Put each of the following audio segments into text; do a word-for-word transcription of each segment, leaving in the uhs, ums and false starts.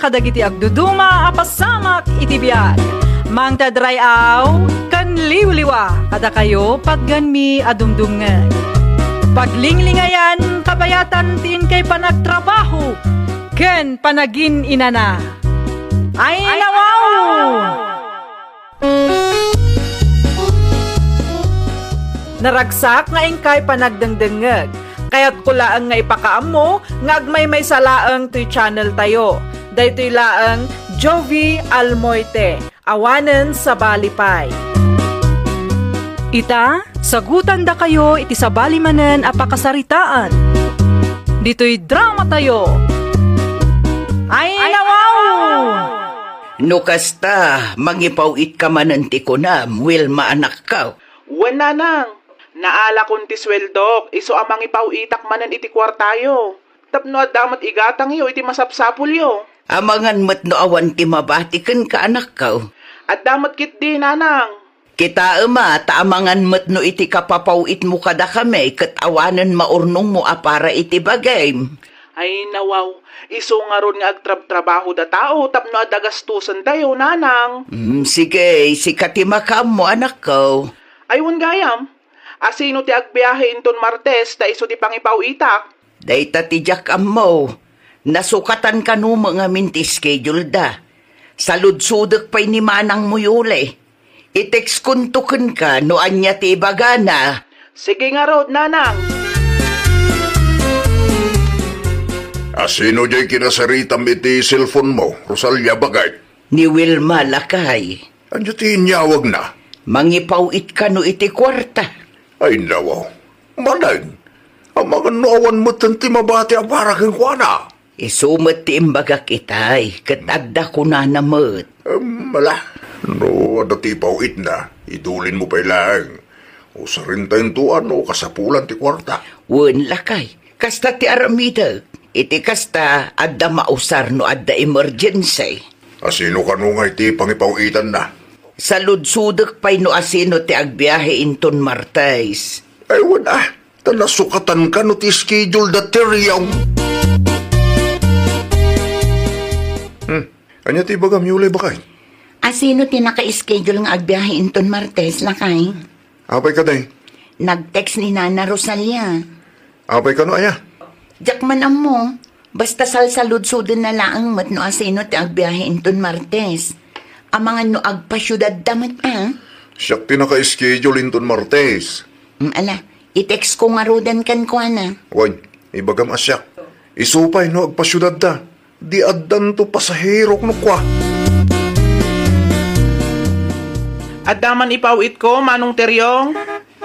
kadagiti agduduma a pasamak iti biag. Mangted ray-aw ken liwliwa kadakayo, patgenmi a dumdumngeg. Paglinglingayan, kabayatan ti inkay panagtrabaho ken panagin-inana. Ay, nawaw! Naragsak nga inkay panagdengdengngeg. Kayatko laeng nga ipakaammo nga agmaymaysa laeng toy channel tayo. Daytoy laeng Jovi Almoite, awanen sabali pay. Ita, sagutandakayo iti sabali manen a pakasaritaan. Ditoy drama tayo. Ay, nawaw! No kasta, mangipaw-itka manen ti kunam, Wilma, anakko. Wen, nanang, naalakon ti sueldok, isu a mangipaw-itak manen iti kuartayo. Tapno adda met igatangyo iti masapsapulyo. Amangan met no awan ti mabati kenka, anakko. Adda met ketdi, nanang. Kitaem a, ta amangan met no iti kapapaw-itmo kadakami ket awanen maurnongmo a para iti bagim. Ay, nawaw, isu ngarud nga agtrabtrabaho da tao tapno adda gastosentayo, nanang. Mm, sige, sika ti makaammo, anakko. Ay, wen gayam, asino ti agbiahe inton Martes ta isu ti pangipaw-itak? Dayta ti diak ammo. Nasukatan kano met ngamin ti schedule da. Saludsodek pay ni manangmo, Yuli. I-textkonto kenka no ania ti ibagana. Sige ngarud, nanang. Asino diay kinasaritam iti cellphone mo, Rosalia, baket? Ni Wilma, lakay. Ania ti inyawagna? Mangipaw-it kano iti kuarta. Ay, nawaw. Manen, amangan no awan metten ti mabati a para kenkuana. Isu met ti imbagak itay, ket adda kunana met. Em, ala, no adda ti ipaw-itna, idulinmo pay laeng. Usarentayo no kasapulan ti kuarta. Wen, lakay. Kasta ti aramidek. Iti kasta, adda mausar no adda emergency. Asino kano nga iti pangipaw-itanna? Saludsodek pay no asino ti agbiahe inton Martes. Ay, wen a, ta nasukatan kano ti schedule da Teriong. Hmm, ania ti ibagam, Yuli, baket? Asino ti naka-schedule nga agbiahe inton Martes, lakay? Apay kadi? Nag-text ni Nana Rosalia. Apay kano aya? Diak man ammo. Basta salsaludsodenna laeng met no asino ti agbiahe inton Martes. Amangan no agpasiudadda met a. Siak ti naka-schedule inton Martes. Mm, ala, i-text ko ngaruden kenkuana. Wen, ibagam a siak. Isu pay no agpasiudadda. Di addanto pasahero no kua. Adda man ipaw-itko, Manong Teriong?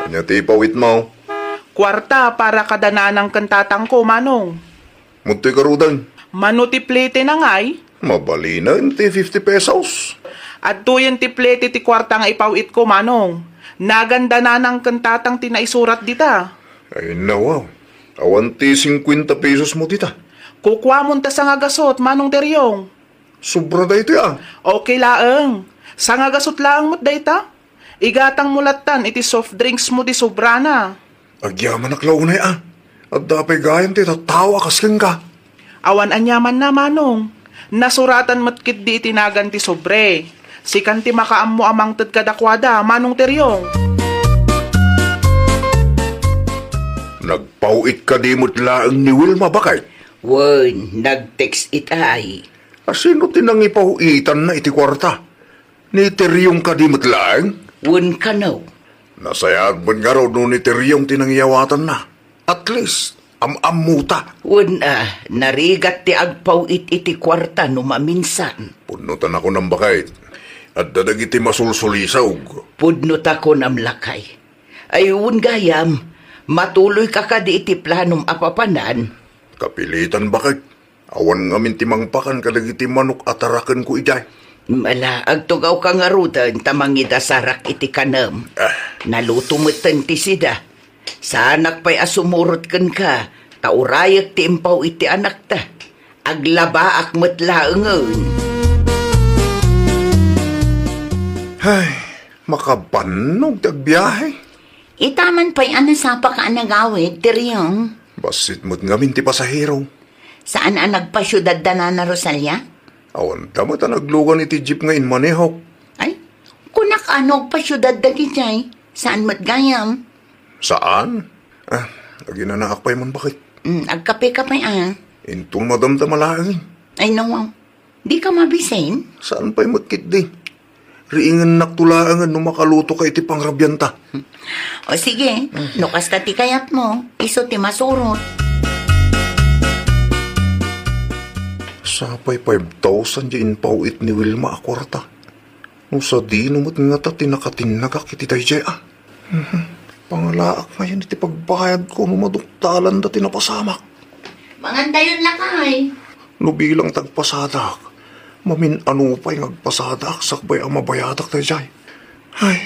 Ania ti ipaw-itmo? Kuarta para kada nanang ken tatangko, Manong. Madtoy garuden? Mano ti plete na ngay? Mabalinen ti fifty pesos. Adtoyen ti plete ti kuarta nga ipaw-itko, Manong. Nagan da nanang ken tatang ti naisurat dita. Ay, nawaw. Awan ti singkuenta pesos mo dita. Kukuamon ta sangagasut, Manong Teriong. Sobra daytoy a. Okay laeng. Sangagasut laeng met dayta. Igatangmo lattan iti soft drinks mo ti sobrana. Agyamanak la unay a. Adda pay gayam ti tattao a kas kenka. Awan aniamanna, Manong. Nasuratan met ketdi iti nagan ti sobre. Sikan ti makaammo a mangted kadakuada, Manong Teriong. Nagpaw-it kadi met laeng ni Wilma, baket? Wen, nag-text itay. Asino ti nangipaw-itanna iti kuarta? Ni Teriong kadi met laeng? Wen kano. Nasayaat met ngarud no ni Teriong ti nangiyawatanna. At least, am-ammota. Wen a, narigat ti agpaw-it iti kuarta no maminsan. Pudno ta nakunam, baket. Adda dagiti masulsulisog. Pudno ta kunam, lakay. Ay, wen gayam, matuloyka kadi iti planom a papanan? Kapilitan, baket. Awan ngamin ti mangpakan kadagiti manok a tarakenko idiay. Ala, agtugawka ngaruden ta mangidasarak iti kanem. Ah. Naluto metten ti sida. Saanak pay a sumurot kenka, ta urayek ti impaw iti anakta. Aglabaak met laengen. Ay, makabannog ti agbiahe. Ita man pay a nasapaka a nagawid, Teriong. Bassit met ngamin ti pasahero. Saan a nagpasiudad da Nana Rosalia? Awanda met a naglugan iti jeep nga immanehok. Ay, kunak a no agpasiudad dagijay. Saan met gayam? Saan? Ah, aginanaak pay man, baket. Mm, agkape ka pay, ah. Inton madamdama laeng. Ay, nawaw. Dika mabisin? Saan pay met ketdi? Riingennakto laengen no makalutoka iti pangrabianta. O sige, no kasta ti kayatmo, isu ti masurot. Sapay five thousand ti impaw-it ni Wilma a kuarta. No sadino met ngata ti nakatinnagak iti daydiay a. Mhm. Pangalaak ngayen iti pagbayadko no maduktalanda ti napasamak. Mangantayon, lakay. No bilang ti agpasadak, mamin-ano pay nga agpasadak sakbay a mabayadak daydiay. Ay,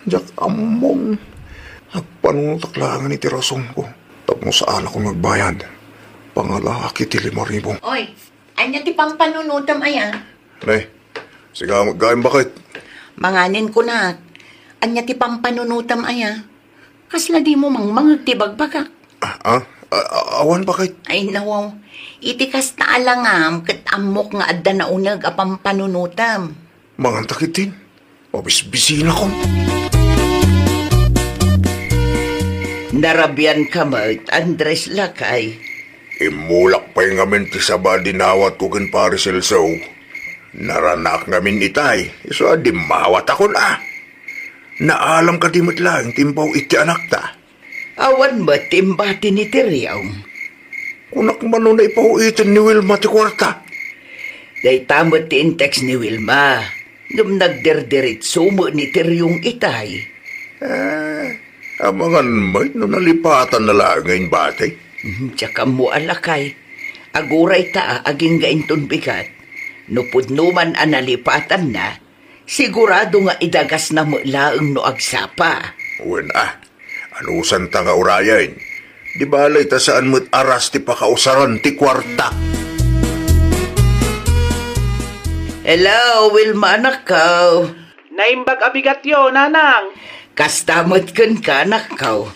diak ammom. Agpanunotak laengen iti rasonko. Tapno saanakon nga agbayad. Pangalaak iti lima ribu. Oy, ania ti pampanunotem aya? Ne, siga met gayam, baket. Manganen kunak. Ania ti pampanunotem aya? Kasla dimo mangmangeg ti bagbagak? Ah, ah, a-, a-, awan, baket. Ay, nawaw. Iti kasta a langam ket ammok nga adda nauneg a pampanunotem. Manganta ketdin. Mabisbisinakon. Narabianka met, Andres, lakay. Immulak pay ngamin ti saba a dinawatko ken Pare Celso. Naranaak ngamin itay, isu a dimmawatakon a. Naalam kadi met laeng ti impaw-it ti anakta? Awan met ti imbati ni Teriong. Kunak man no naipaw-iten ni Wilma ti kuarta. Dayta met ti in-text ni Wilma. Ngem nagderderetso met ni Teriong itay. Eh, amangan met no nalipatanna laeng nga imbati. Mhm, diak ammo a, lakay. Aguray ta a agingga inton bigat. No pudno man a nalipatanna, sigurado nga idagasna met laeng no agsapa. Wen a, anusanta nga urayen? Di bale ta saan met a ras ti pakausaran ti kuarta. Hello, Wilma, anakko. Naimbag a bigatyo, nanang. Kasta met kenka, anakko.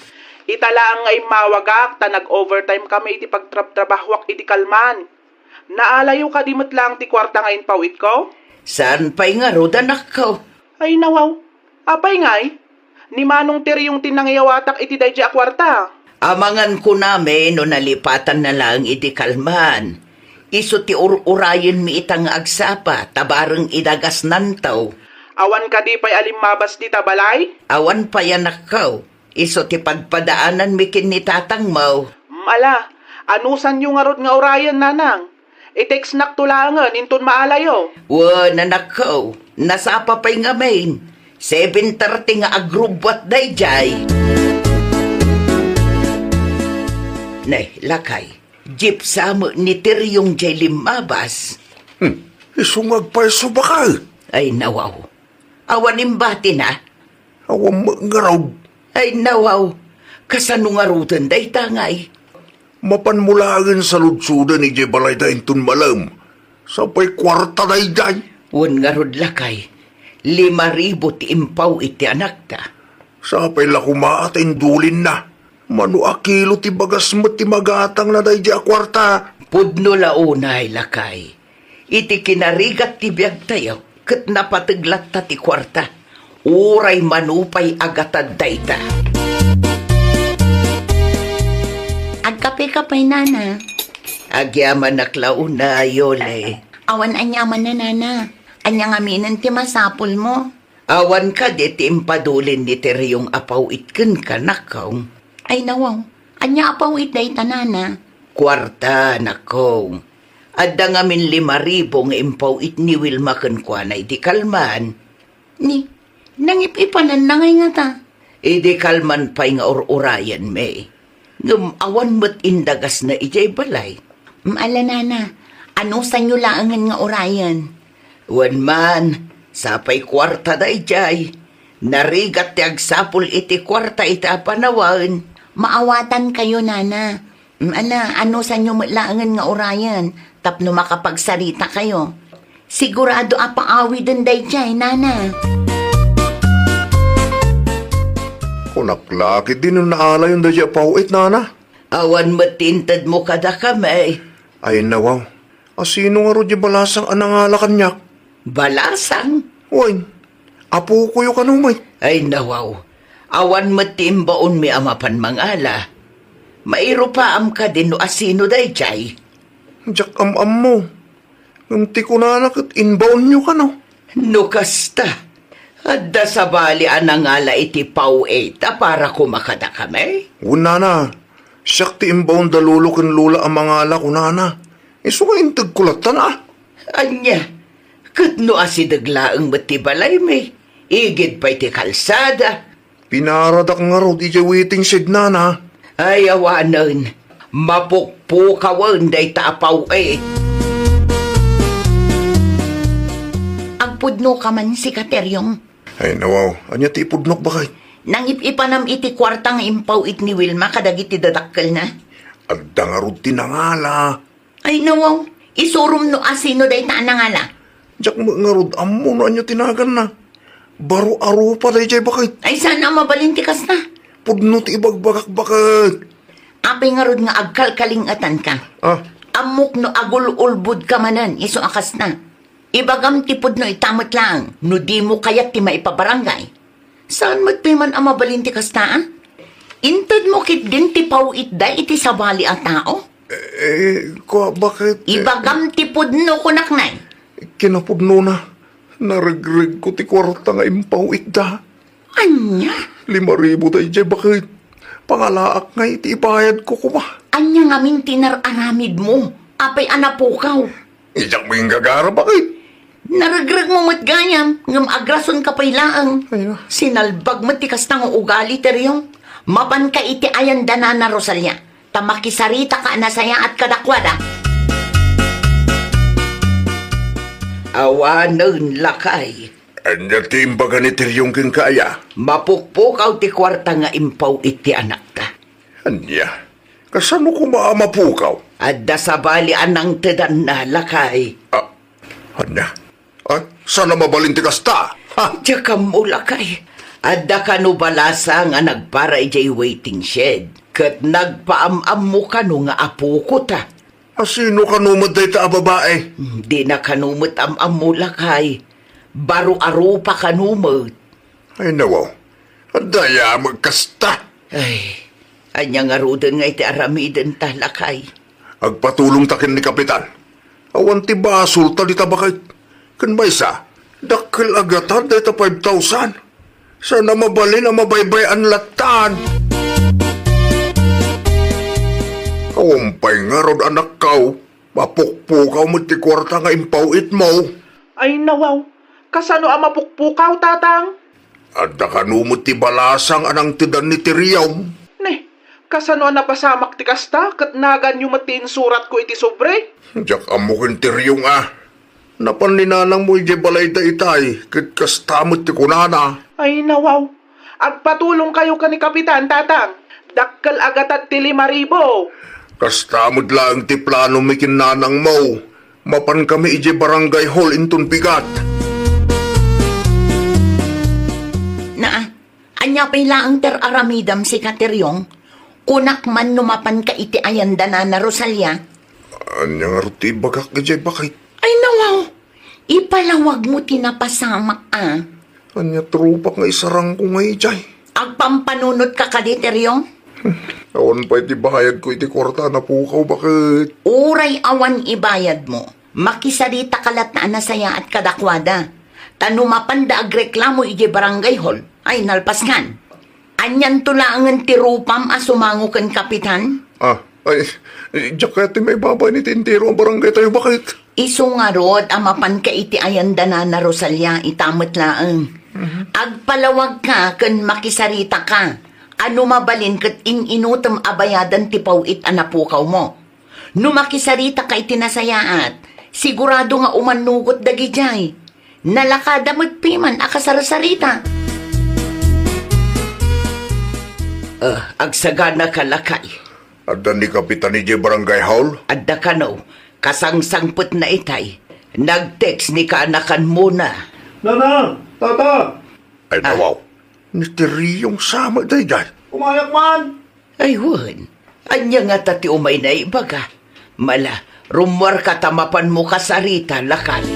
Ita laeng nga immawagak ta nag-overtime kami iti pagtrabtrabahuak idi kalman. Naalayo kadi met laeng ti kuarta nga impaw-itko? Saan pay ngarud, anakko? Ay, nawaw. Apay ngay? Ni Manong Teriong ti nangiyawatak iti daydi a kuarta. Amangan kunami no nalipatanna laeng idi kalman. Isu ti ur-urayenmi ita nga agsapa, ta bareng idagasnanto. Awan kadi pay a limmabas dita balay? Awan pay, anakko. Isu ti padpadaananmi ken ni tatangmo. Mm, ala, anusanyo ngarud nga urayen, nanang? I-textnakto laengen inton maalayo. Wen, anakko, nasapa pay ngamin. Seven thirty nga agrubbuat daydiay. Ne, lakay, jeep sa met ni Teriong jay limmabas. Hmm, isu nga agpayso baka. Ay, nawaw. Awan imbatina? Awan met ngarud. Ay, nawaw. Kasano ngaruden dayta ngay? Mapanmo laengen saludsoden idiay balayda inton malem. Sapay kuarta daydiay. Wen ngarud, lakay. Lima ribu ti impaw iti anakta. Sapay la koma ta indulinna. Mano a kilo ti bagas met ti magatangna daydiay a kuarta. Pudno la unay, lakay. Iti kinarigat ti biagtayo, ket napateg latta ti kuarta. Uray mano pay a gatad dayta. Agkape ka pay, nana. Agyamanak la unay, Yole. Awan aniamanna, nana. Ania ngaminen ti masapulmo? Awan kadi ti impadulin ni Teriong a paw-it kenka, anakko? Ay, nawaw. Ania a paw-it dayta, nana? Kuarta, anakko. Adda ngamin lima ribu nga impaw-it ni Wilma kenkuana idi kalman. Ni, nangip-ipananna ngay ngata? Idi kalman pay nga ur-urayenmi. Ngem awan met indagasna idiay balay. Mm, ala, nana, anusanyo laengen nga urayen? Wen man, sapay kuarta daydiay. Narigat ti agsapul iti kuarta iti a panawen. Maawatankayo, nana. Mm, ala, anusanyo met laengen nga urayen tapno makapagsaritakayo? Sigurado a paawiden daydiay, nana. Kunak la ketdi no naalayon daydiay a paw-it, nana. Awan met ti intedmo kadakami. Ay, nawaw. Asino ngarud diay balasang a nangala kaniak? Balasang? Wen, apokoyo kano met. Ay, nawaw. Awan met ti imbaonmi a mapan mangala. Mairupaam kadi no asino daydiay? Diak am-ammo. Ngem ti kunana ket imbaonyo kano. No kasta, adda sabali a nangala iti paw-it a para koma kadakami? Wen, nana, siak ti imbaon da lolo ken lola a mangala kunana. Isu nga integko latta, a. Ania, ket no asideg laeng met ti balaymi, igid pay ti kalsada. Pinaradak ngarud idiay waiting shed, nana. Ay, awanen. Mapukpukawen dayta a paw-it. Agpudno ka man, sika, Teriong? Ay, nawaw. Ania ti ipudnok, baket? Nangip-ipanam iti kuarta nga impaw-it ni Wilma kadagiti dadakkelna. Adda ngarud ti nangala. Ay, nawaw. Isurom no asino dayta a nangala. Diak met ngarud ammo no ania ti naganna. Baro a rupa daydiay, baket. Ay, saan a mabalin ti kasta? Pudno ti ibagbagak, baket. Apay ngarud nga agkalkaling-etanka? Ah. Ammok no agul-ulbodka manen isu a kasta. Ibagam ti pudno ita met laeng no dimo kayat ti maipabarangay. Saan met pay man a mabalin ti kasta, a? Intedmo ketdin ti paw-itda iti sabali a tao? Eh, kua, baket, eh? Ibagam ti pudno, kunak, nay. Kinapudnona, naregregko ti kuarta nga impaw-itda. Ania? Lima ribu daydiay, baket. Pangalaak nga iti ibayadko koma. Ania ngamin ti inar-aramidmo? Apay a napukaw? Idiak mo inggagara, baket? Naregregmo met gayam, ngem agrasonka pay laeng. Ay, na. Sinalbag met ti kasta nga ugali, Teriong. Mapanka iti ayan da Nana Rosalia, ta makisaritaka a nasayaat kadakuada. Awanen, lakay. Ania ti imbaga ni Teriong kenka, aya? Mapukpukaw ti kuarta nga impaw-it ti anakta. Ania? Kasano koma a mapukaw? Adda sabali a nangtedanna, lakay. Ah, ania? Ah, saan a mabalin ti kasta? Ha? Diak ammo, lakay. Adda kano balasang a nagpara idiay waiting shed, ket nagpaam-ammo kano nga apokota. Asino kano met dayta a babae? Hmm, dina kano met am-ammo, lakay. Baro a rupa kano met. Ay, nawaw. Adda aya met kasta. Ay, ania ngaruden nga iti aramidenta, lakay? Agpatulongta ken ni Kapitan. Awan ti basolta dita, baket. Ken maysa, dakkel a gatad dayta five thousand. Saan a mabalin a mabaybay-an lattan. Awan pay ngarud, anakkaw. Mapukpukaw met ti kuarta nga impaw-itmo. Ay, nawaw. Kasano a mapukpukaw, Tatang? Adda kano met ti balasang a nangtedan ni Teriong. Ne, kasano a napasamak ti kasta ket naganyo met ti insuratko iti sobre? Diak ammo ken Teriong a. Napan ni nanangmo idiay balayda itay, ket kasta met ti kunana. Ay, nawaw. Agpatulongkayo ken ni Kapitan, Tatang. Dakkel a gatad ti lima ribu. Kasta met laeng ti planomi ken nanangmo. Mapankami idiay barangay hall inton bigat. Naa, ania pay laeng ti ar-aramidam, sika, Teriong? Kunak man no mapanka iti ayan da Nana Rosalia. Ania ngarud ti ibagak idiay, baket? Ay, nawaw. Ipalawagmo ti napasamak a. Ania ti rupak nga isarangko nga idiay? Agpampanunotka kadi, Teriong? Awan pay ti bayadko iti kuarta a napukaw, baket. Uray awan ibayadmo, makisaritaka latta a nasayaat kadakuada. Ta no mapanda agreklamo idiay barangay hall, ay nalpaskan. Anianto laengen ti rupam a sumango ken Kapitan? Ah, ay, diak kayat ti maibabain iti entero a barangaytayo, baket. Isu ngarud a mapanka iti ayan da Nana Rosalia, ita met laeng. Mhm. Agpalawagka ken makisaritaka. A no mabalin ket in-inutem a bayadan ti paw-it a napukawmo. No makisaritaka iti nasayaat, sigurado nga umannugot dagidiay. Nalakada met piman a kasarsarita. Ah, agsaganaka, lakay. Adda ni Kapitan idiay barangay hall? Adda kano. Kasangsangpetna itay. Nag-text ni kaanakanmona. Nana! Tata! Ay, ah, nawaw. Ni Teriong sa met daydiay. Umayak man! Ay, wen. Ania ngata ti umay naibaga? Mala, Rummuarka ta mapanmo kasarita, lakay.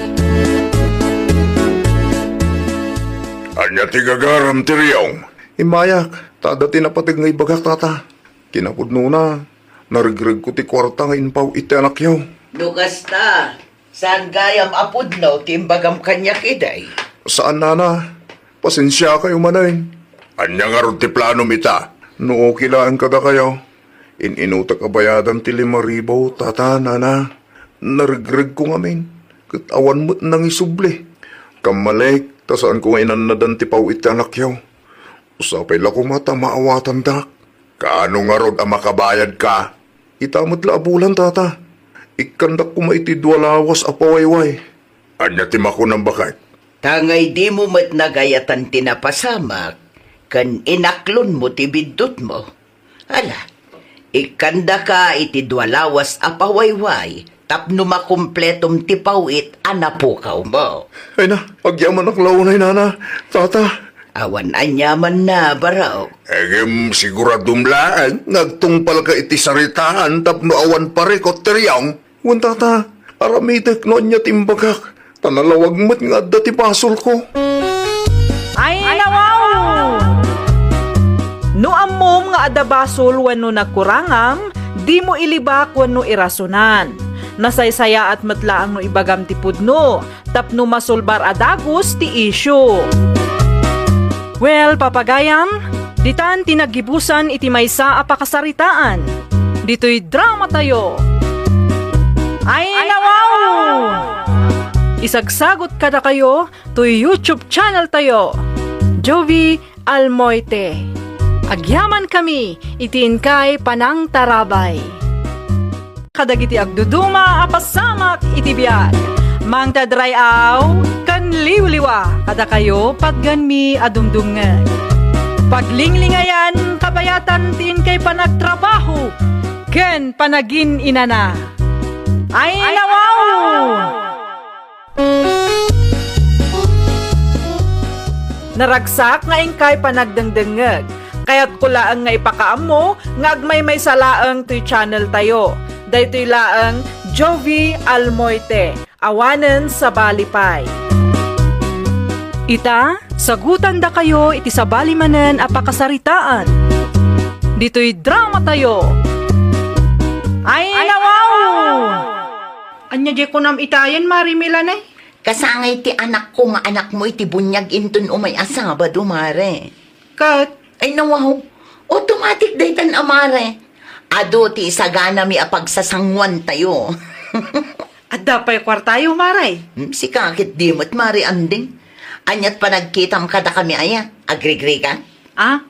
Ania ti gagaram, Tiriyong? Immayak, ta adda ti napateg nga ibagak, tata. Kinapudnona, naregregko ti kuarta nga impaw-it ti anakyo. No kasta, saan gayam a pudno ti imbagam kaniak idi? Saan, nana. Pasensiakayo manen. Ania ngarud ti planom ita? No okay laeng kadakayo, in-inutek a bayadan ti lima ribu, tata, nana. Naregregko ngamin, ket awan met nangisubli. Kammalik, ta saanko nga inannadan ti paw-it ti anakyo. Usa pay la koma ta maawatandak. Kaano ngarud a makabayadka? Ita met la a bulan, tata. Ikkandak koma iti dua lawas a pawayway. Ania ti makunam, baket? Ta ngay dimo met nagayatan ti napasamak, ken inaklonmo ti biddutmo. Ala, ikkandaka iti dua lawas a pawayway tapno makumpletom ti paw-it a napukawmo. Ay na, agyamanak la unay, nana, tata. Awan aniamanna, barok. Ngem siguradom laeng nga agtungpalka iti saritaan tapno awan parikut, Tiriyong. Wen, tata, aramidek no ania ti imbagak, ta nalawag met nga adda ti basolko. Ay, nawaw! No ammom nga adda basol wenno nagkurangam, dimo ilibak wenno irasonan. Nasaysayaat met laeng no ibagam ti pudno, tapno masolbar a dagus ti issue. Well, papagayam, ditan ti naggibusan iti maysa a pakasaritaan. Ditoy drama tayo. Ay, nawaw! Isagsagot kadakayo toy YouTube channel tayo, Jovi Almoite. Agyaman kami iti inkay panangtarabay. Kadagiti agduduma a pasamak iti biag, mangted ray-aw ken liwliwa kadakayo patgenmi a dumdumngeg. Paglinglingayan kabayatan ti inkay panagtrabaho ken panagin-inana. Ay, nawaw! Naragsak nga inkay panagdengdengngeg. Kayatko laeng nga ipakaammo nga agmaymaysa laeng toy channel tayo. Daytoy laeng Jovi Almoite, awanen sabali pay. Ita, sagutandakayo iti sabali manen a pakasaritaan. Ditoy drama tayo. Ay, nawaw! Ania diay kunam itayen, Mare Melanie? Kasangay ti anakko nga anakmo iti buniag inton umay a Sabado, Mare. Ket? Ay, nawaw. Automatic daytan a, Mare. Adu ti isaganami a pagsasanguantayo. Adda pay kuartayo, Mare? Hmm, sika ket di met, Mare Anding. Aniat panagkitam kadakami aya? Agrigrigan? Ah?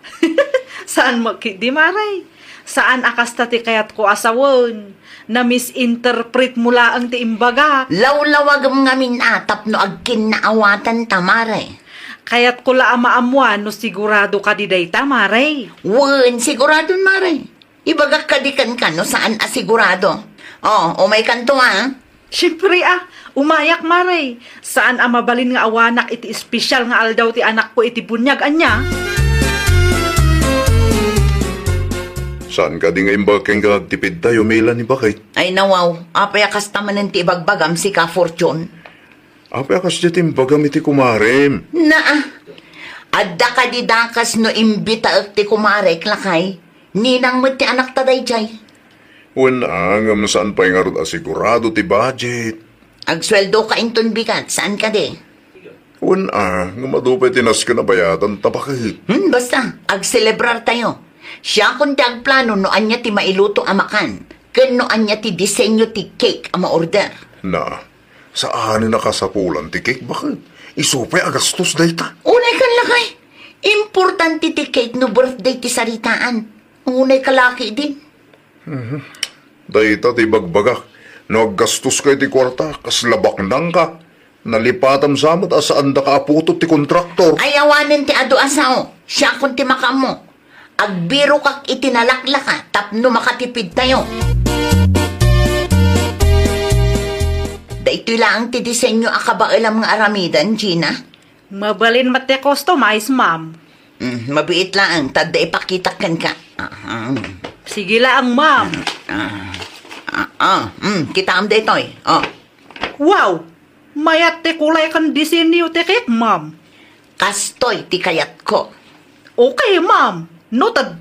Saan met ketdi, Mare? Saan a kasta ti kayatko a sawen. Na-misinterpret mo laeng ti imbagak. Lawlawagem ngamin a tapno agkinnaawatanta, Mare. Kayatko la a maammoan no sigurado kadi dayta, Mare. Wen, siguradon, Mare. Ibagak kadi kenka no saan a sigurado. O, umaykanto, a. Siempre, a. Umayak, Mare. Saan a mabalin nga awanak iti espesyal nga aldaw ti anakko iti buniag, ania? Saan kadi nga imbagak kenka nga agtipidtayo, Melanie, baket? Ay, nawaw. Apay a kasta manen ti ibagbagam, sika, Fortune? Apay a kasdiay ti imbagam iti kumarem? Naa, adda kadi dakes no imbitaek ti kumarek, lakay? Ninang met ti anakta daydiay. Wen a, ngem saan pay ngarud a sigurado ti budget. Agsueldoka inton bigat, saan kadi? Wen a, ngem adu pay ti nasken a bayadanta, baket. Hmm, basta, agselebrartayo. Siakon ti agplano no ania ti mailuto a makan, ken no ania ti disenyo ti cake a ma-order. Na, saanen a kasapulan ti cake, baket. Isu pay a gastos dayta. Unay kan, lakay. Importante ti cake no birthday ti saritaan. Unay ka laki din. Mhm. Dayta ti ibagbagak. No aggastoska iti kuarta, kasla baknangka. Nalipatam sa met a saandaka a putod ti kontraktor. Ay, awanen ti adu a sao. Siakon ti makaammo. Agbirokak iti nalaklaka tapno makatipidtayo. Daytoy laeng ti disenyo a kabaelam nga aramiden, Gina. Mabalin met ti customize, ma'am. Mm, mabiit laeng, ta adda ipakitak kenka. Aha. Sige laeng, ma'am. Ah. Ah, ah, mm, kitaem daytoy. Oh. Wow! Mayat ti kulay ken disenyo ti cake, ma'am. Kastoy ti kayatko. Okay, ma'am. Noted.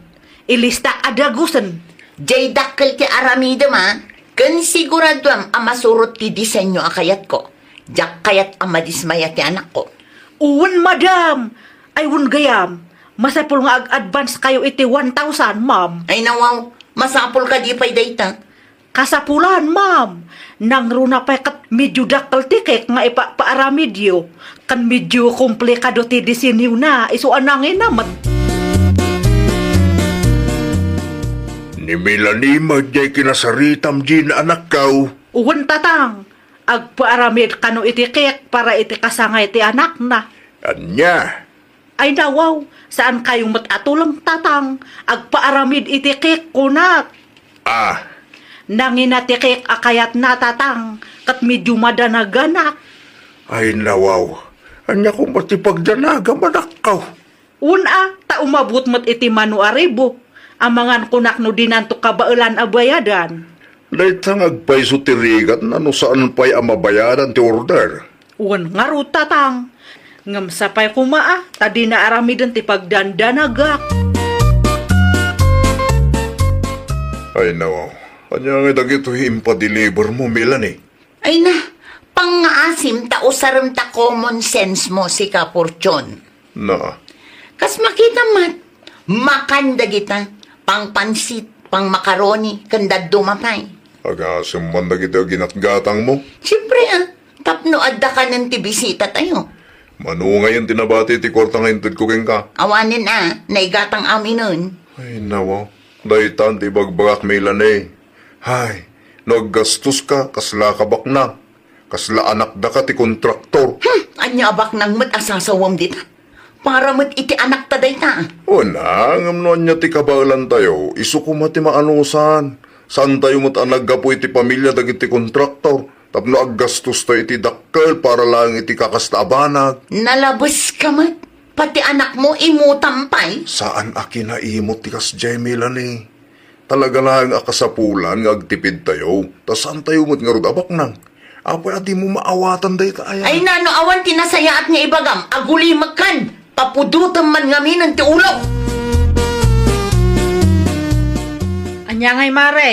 Ilista a dagusen. Jay dakkel ti aramidem, a. Ken siguraduam a masurot ti disenyo a kayatko. Diak kayat a madismaya ti anakko. Wen, madam. Ay, wen gayam. Masapul nga ag-advance kayo iti one thousand, ma'am. Ay, nawaw. Masapul kadi pay dayta. Kasapulan, ma'am. Nangruna pay ket medyo dakkel ti cake nga ipapaaramidyo. Ken medyo komplikado ti disenyona, isu a nangina met. Ni Melanie met jay kinasaritam, Jean, anakko. Wen, tatang. Agpaaramid kano iti cake para iti kasangay ti anakna. Ania? Ay, nawaw, saan kayo met a tuleng, tatang? Agpaaramid iti cake, kunak. Ah. Nangina ti cake a kayatna, tatang, ket medyo madanaganak. Ay, nawaw. Ania koma ti pagdanagam, anakko? Wen a, ta umabot met iti mano a ribu. Amangan kunak no dinanto kabaelan a bayadan. Dayta nga agpayso ti rigatna no saan pay a mabayadan ti order. Wen ngarud, tatang. Ngem sapay koma a, ta dina aramiden ti pagdandanagak. Ay, nawaw. Ania ngay dagitoy impadeliver mo, Melanie? Ay na, pangngaasim ta usarem ta common sense mo, sika, Fortune. Na. Kas makita met, makan dagita, pangpansit, pangmakaroni, ken dadduma pay. Agasem man dagiti aginatgatang mo? Siempre, a, tapno adda kanen ti bisita tayo. Mano ngayen ti nabati ti kuarta nga intedko kenka? Awanen a, naigatang aminen. Ay, nawaw. Daytan ti ibagbagak, Melanie. Hay, no aggastoska, kasla ka baknang. Kasla anakdaka ti kontraktor. Hmm, ania a baknang met a sasawem dita? Para met iti anakta dayta. Wen a, ngem no ania ti kabaelantayo, isu koma ti maanusan. Saantayo met a naggapu iti pamilia dagiti kontraktor tapno aggastostayo iti dakkel para laeng iti kakasta a banag. Nalabeska met. Pati anakmo, imutam pay. Saan a kinaimut ti kasdiay, Melanie. Talaga laeng a kasapulan nga agtipidtayo, ta saantayo met ngarud a baknang. Apay a dimo maawatan dayta aya? Ay, nano, awan ti nasayaat nga ibagam, agulimekkan, papudotem man ngaminen ti ulok. Ania ngay, mare?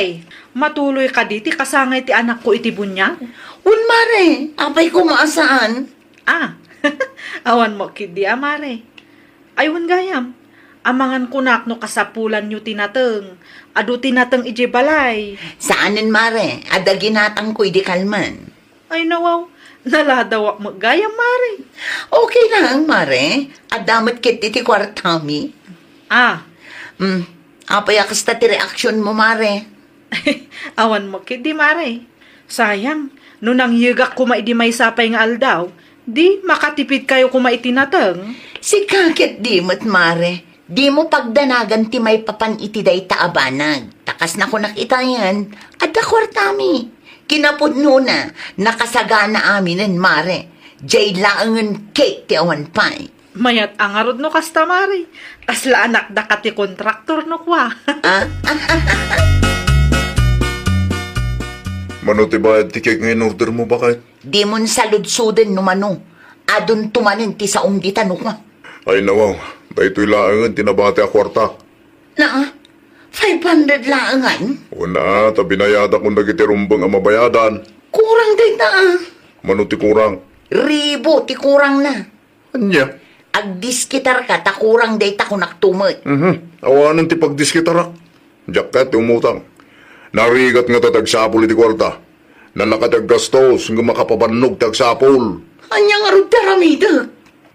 Matuloy kadi ti kasangay ti anakko iti buniag? Wen, mare, apay koma a saan? Ah, awan mo ketdi a, mare. Ay, wen gayam, amangan kunak no kasapulanyo ti nateng. Adu ti nateng idiay balay. Saanen, mare. Adda ginatangko idi kalman. Ay, nawaw, naladawak met gayam, mare. Okay lang, mare. Adda met ketdi ti kuartami. Ah. Hmm. Apay a kasta ti reaksionmo, mare? Awan mo ketdi, mare. Sayang, no nangyegak koma idi maysa pay nga aldaw, di makatipidkayo koma iti nateng. Sika ketdi met, mare, dimo pagdanagan ti maipapan iti dayta a banag. Ta kas nakunak itayen, adda kuartami. Kinapudnona, nakasagana aminen, mare. Jay laengen cake ti awan pay. Mayat a ngarud no kasta, mare. Kasla anakdaka ti kontraktor no kua. Ah? Mano ti bayad ti cake nga in-order mo, baket? Dimon saludsoden no mano. Adunto manen ti saom dita no kua. Ay, nawaw. Daytoy laengen ti nabati a kuarta. Na, five hundred laengen? Una, ta binayadak kun dagiti rumbeng a mabayadan. Kurang dayta, ah. Mano ti kurang? Ribu ti kurangna. Ania? Agdiskitarka ta kurang dayta, kunak tumet. Mhm. Awanen ti pagdiskitarak. Diak kayat ti umutang. Narigat ngata ti agsapul iti kuarta. Nalaka ti aggastos, ngem makapabannog ti agsapul. Ania ngarud ti aramidek?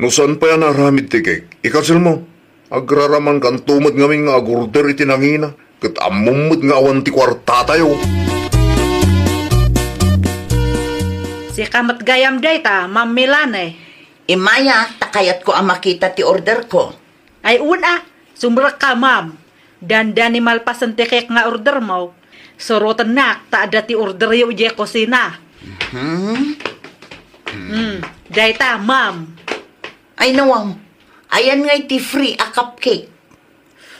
No saan pay a naaramid ti cake, i-cancel mo. Agraramankanto met ngamin nga agorder iti nangina, ket ammom met nga awan ti kuartatayo. Sika met gayam dayta, Ma'am Melanie. Immaya, ta kayatko a makita ti orderko. Ay, wen a, sumrekka, ma'am. Dandani malpasen ti cake nga ordermo. Surotennak ta adda ti orderyo idiay kusina. Hmm? Hmm, dayta, ma'am. Ay, nawaw. Ayan ngay ti free a cupcake.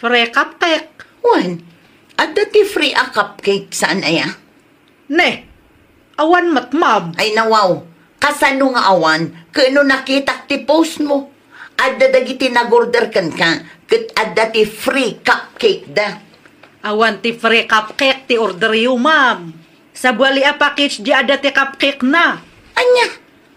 Free cupcake? Wen, adda ti free a cupcake, saan aya? Ne, awan met, ma'am. Ay, nawaw. Kasano nga awan? Ket no nakitak ti post mo, adda dagiti nag-order kenka, ket adda ti free cupcake da. Awan ti free cupcake ti orderyo, ma'am. Sabali a package di adda ti cupcake na. Ania?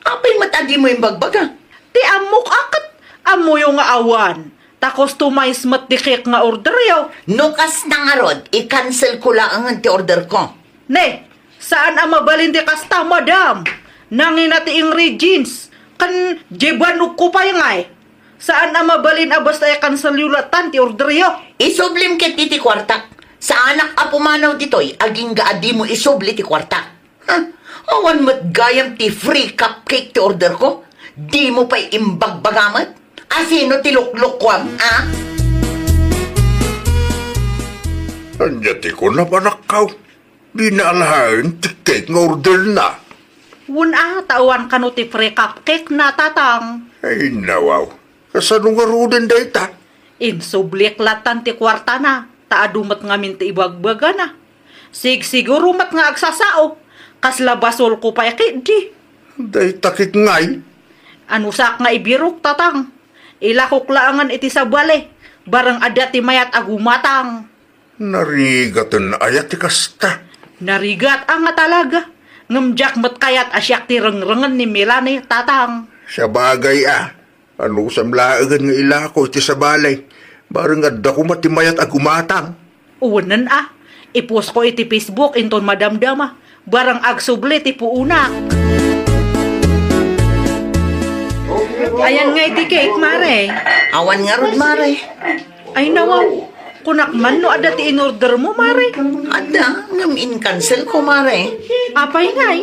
Apay met a dimo imbagbaga? Ti ammok a ket ammoyo nga awan. Ta customize met ti cake nga orderyo. No kasta ngarud, i-cancel ko laengen ti order ko. Ne, saan a mabalin ti kasta, madam. Nangina ti ingredients, ken diay bannogko pay ngay. Saan a mabalin a basta i-cancelyo latan ti orderyo. Isublim ket iti kuartak. Saanak a pumanaw ditoy, agingga a dimo isubli ti kuartak. Ha? Awan met gayam ti free cupcake ti order ko? Dimo pay imbagbaga met? Asino ti luklukuam, a? Ania ti kunam, anakko? Dina alaen ti cake nga orderna? Wen a, ta awan kano ti free cupcake na, Tatang. Ay, nawaw. Kasano ngaruden dayta? Insublik latan ti kuartana, ta adu met ngamin ti ibagbagana. Sigsiguro met nga agsasao, kasla basolko pay ketdi. Dayta ket ngay? Anusak nga ibirok, Tatang. Ilakok laengen iti sabali, bareng adda ti mayat a gumatang. Narigaten aya ti kasta? Narigat a nga talaga. Ngem diak met kayat a siak ti rengrengen ni Melanie, Tatang. Sabagay a, anusam laengen nga ilako iti sabali, bareng adda koma ti mayat a gumatang. Uwenen a, i-post ko iti Facebook inton madamdama, bareng agsubli ti puonak. Ayan nga iti cake, Mare. Awan ngarud, Mare. Ay, nawaw. Kunak man no adda ti in-order mo, Mare. Adda, ngem in-cancel ko, Mare. Apay ngay?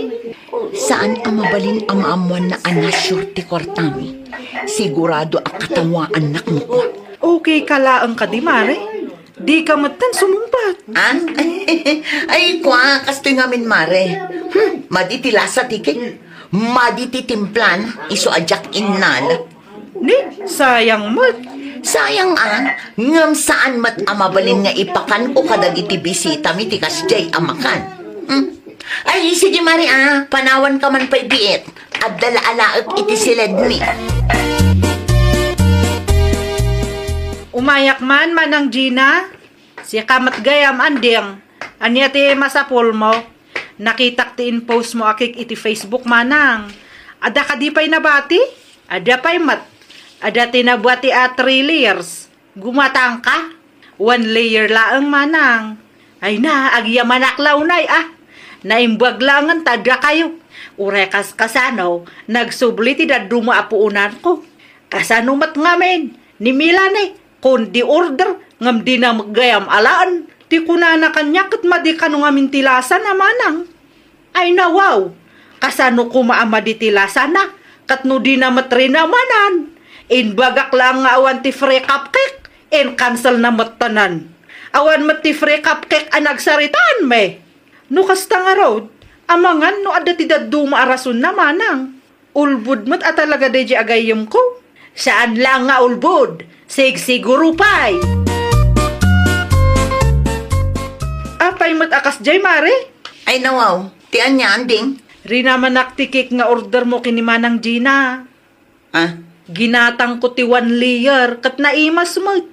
Saan a mabalin a maammoanna a na-sure ti kuartami. Sigurado a katawaannak no kua. Okay ka laeng kadi, Mare? Dika metten sumungbat. Ah? Ay, kua, kastoy ngamin, Mare. Hmm, madi ti lasa ti cake. Madi ti timplan, isu a diak innal. Ni, sayang met. Sayang a, ngem saan met a mabalin nga ipakanko kadagiti bisitami ti kasdiay a makan. Hmm? Ay, sige, Mare, a, panawanka man pay biit. Adda la alaek iti siledmi. Umayak man, Manang Gina. Sika met gayam, Anding. Ania ti masapulmo? Nakitak ti in-post mo a cake iti Facebook, Manang. Adda kadi pay nabati? Adda pay met. Adda ti nabati a three layers. Gumatangka? One layer laeng, Manang. Ay na, agyamanak la unay, a. Naimbag laengen ta adda kayo. Uray kas-, kasano, nagsubli ti dadduma a puonanko. Kasano met ngamin, ni Melanie, kundi order, ngem dina met gayam alaen. Ti kunana kaniak ket madi kano ngamin ti lasana, Manang. Ay, nawaw! Kasano koma a madi ti lasana? Ket no dina met rinamanan, imbagak laeng nga awan ti free cupcake, in-cancel na met tanan. Awan met ti free cupcake a nagsaritaan, me. No kasta ngarud, amangan no adda ti dadduma a rasonna, Manang. Ulbod met a talaga daydiay a gayyemko. Saan laeng nga ulbod, sigsiguro pay. Apay met a kasdiay, Mare? Ay, nawaw. Ti ania, Anding? Rinamanak ti cake nga order mo ken ni Manang Gina. Ah? Ginatangko ti one layer, ket naimas met.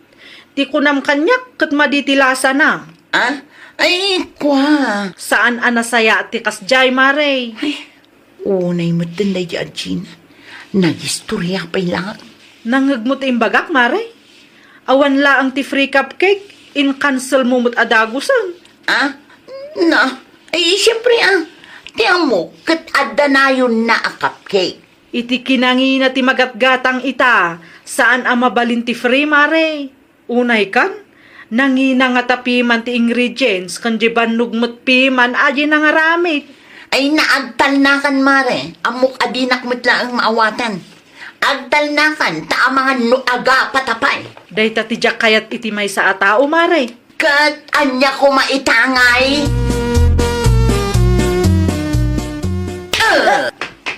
Ti kunam kaniak, ket madi ti lasana. Ah? Ay, kua. Saan a nasayaat ti kasdiay, Mare? Ay, unay metten daydiay a Gina. Nagistoria pay laeng. Nangngegmo ti imbagak, Mare? Awan laeng ti free cupcake, in-cancel mo met a dagusen. Ah? Na, ay, siyempre, a. Ti ammok, ket adda nayonna a cupcake. Iti kinangina ti magatgatang ita, saan a mabalin ti free, Mare. Unay kan, nangina ngata piman ti ingredients, ken diay bannog met piman a diay nangaramid. Ay, na, agtalnakan, Mare. Ammok a dinak met laeng maawatan. Agtalnakan, ta amangan no agapata pay. Dayta ti diak kayat iti maysa a tao, Mare. Ket ania koma ita ngay? Eh!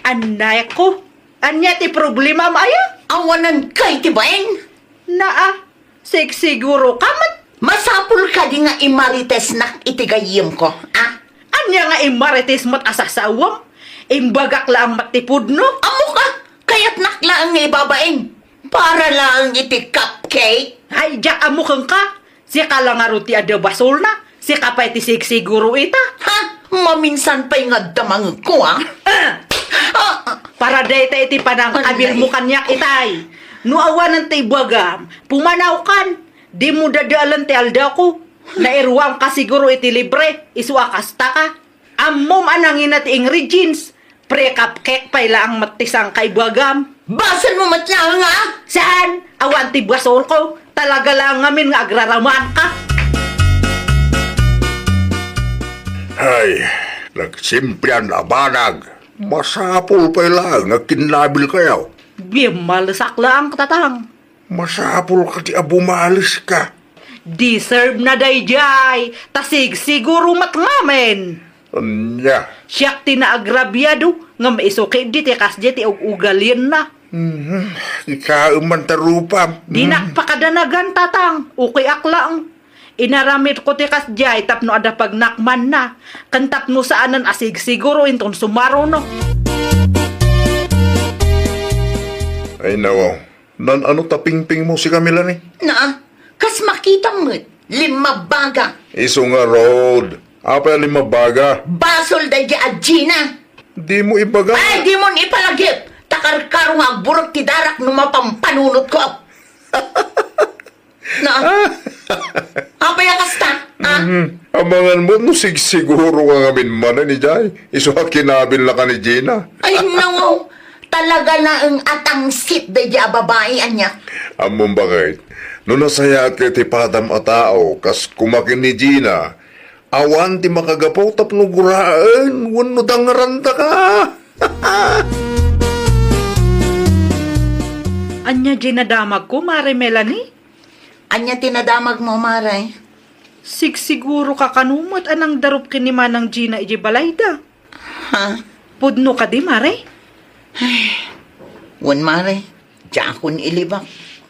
Anayko, ania ti problemam aya? Awanan kay ti bain? Naa, sigsiguro ka met. Masapul kadi nga imaritesnak iti gayyemko, a? Ania Ania nga immarites met a sasawem? Imbagak laeng met ti pudno. Ammoka, kayatnak laeng nga ibabain. Para laeng iti cupcake. Ay, diak ammo kenka. Sika la ngarud ti adda basolna. Sika pay ti sigsiguro ita. Ha? Maminsan pay nga adda mangegko, ha? Ah! Ah! Para dayta iti panangkabilmo kaniak itay. No awanen ti ibagam, pumanawkan. Dimo dadaelen ti aldawko. Nairuamka siguro iti libre, isu a kastaka. Ammom a nangina ti ingredients. Pre-cupcake pay laeng met ti sangkaibagam. Basolmo met laeng, a? Saan? Awan ti basolko. Talaga laeng ngamin nga agraramanka. Hay, nagsimplian a banag. Masapul pay laeng nga kinnabilkayo. Bimmalesak laeng, Tatang. Masapulka ti a bumaleska. Deserve na daydiay, ta sigsiguro met ngamin. Ania? Siak ti naagrabiado, ngem isu ketdi ti kasdiay ti ug-ugalienna. Mhm. Ikaem man ta rupam. Dinak pakadanagan, Tatang. Ukiak laeng. Inaramidko ti kasdiay tapno adda pagnakmanna, ken tapno saanen a sigsiguro inton sumaruno. Ay, nawaw. Nan-ano ta pingpingmo sika, Melanie? Naa, kas makitam met, limmabaga. Isu ngarud, apay a limmabaga? Basol daydi a Gina. Dimo ibaga. Ay, dimon ipalagip. Ta karkaro nga agburek ti darak no mapampanunotko. Na? Apay a kasta? Ah? Mhm. Amangan mo no sigsiguro nga ngamin manen idiay. Isu a kinabilnaka ni Gina. Ay, nawaw. Talaga laeng a tangsit daydi a babai, aniak. Ammom bakit? No nasayaat ka iti padam a tao, kas kumakin ni Gina, awan ti makagapu tapno guraen wenno dangrandaka. Ania diay nadamagko, Mare Melanie? Ania ti nadamagmo, Mare? Sigsiguro ka kano met a nangdarup ken ni Manang Gina idiay balayda. Ha? Pudno kadi, Mare? Ay, wen, Mare, diakon ilibak.